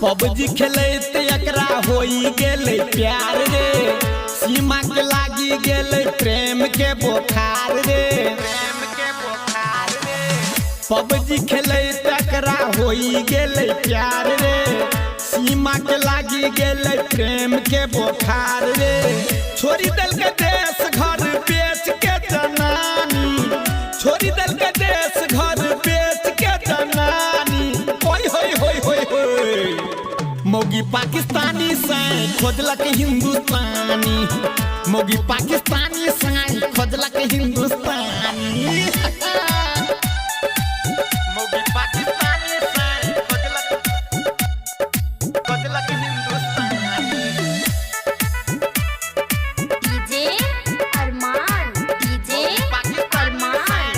PUBG खेलैत एकरा होई गेलै प्यार रे, सीमा के लागी गेलै प्रेम के बोखार रे। पबजी खेलैत एकरा होई गेलै प्यार रे, सीमा के लागी गेलै प्रेम के बोखार रे। छोड़ी देलकै देश घर बेच के जनानी, छोड़ी देलकै देश घर बेच के जनानी। ओय होय होय होय होय, मौगी पाकिस्तानी साई खोजलक हिंदुस्तानी, मौगी पाकिस्तानी साई खोजलक हिंदुस्तानी। मौगी पाकिस्तानी साई खोजलक खोजलक हिंदुस्तानी। डीजे अरमान, डीजे अरमान।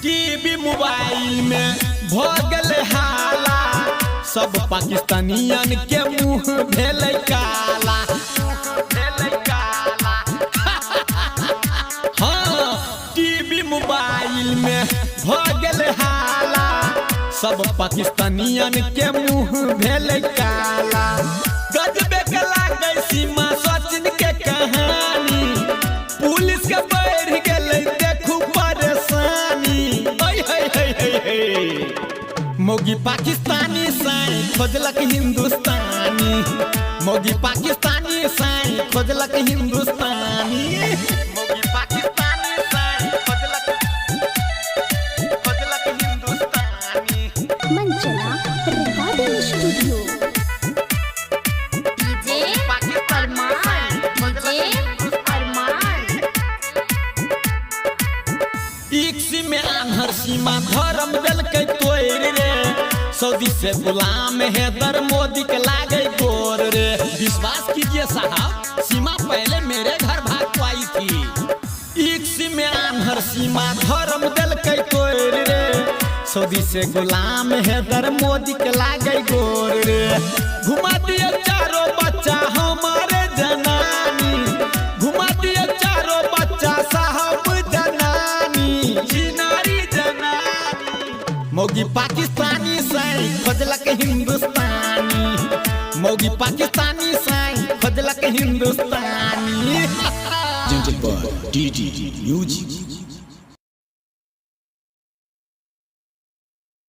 टीवी मोबाइल में भ गेलै हाला, सब पाकिस्तानियन के मुंह भेलै काला। हाँ, टीवी मोबाइल में भ गेलै हाला, सब पाकिस्तानियन के मुंह भेलै काला। गजबे के लागै सीमा सचिन के कहानी, पुलिस के बढ़ गेलै देखू परेशानी। ओय हे हे हे हे, मौगी पाकिस्तानी साई खोजलक हिंदुस्तानी, मौगी पाकिस्तानी साई खोजलक हिंदुस्तानी। मौगी पाकिस्तानी साई खोजलक खोजलक हिंदुस्तानी। Manchala Recording Studio. DJ Arman, DJ Arman. ICSI में आन्हर सीमा धर्म देलकै तोड़ि रे, सऊदी से गुलाम हैदर मोदी के लागे गोर रे। विश्वास कीजिए साहब, सीमा पहले मेरे घर भाग को आई थी। इक्सी में आन्हर सीमा धर्म देलकै तोड़ि रे, सऊदी से गुलाम हैदर मोदी के लागे गोर रे। घुमा दिए चारों बच्चा हमारे जनानी, घुमा दिए चारों बच्चा साहब जनानी, चिनारी जनानी। मौगी पाकिस्तानी साई खोजलक हिंदुस्तानी, मौगी पाकिस्तानी साई खोजलक हिंदुस्तानी। Presented by DD Music.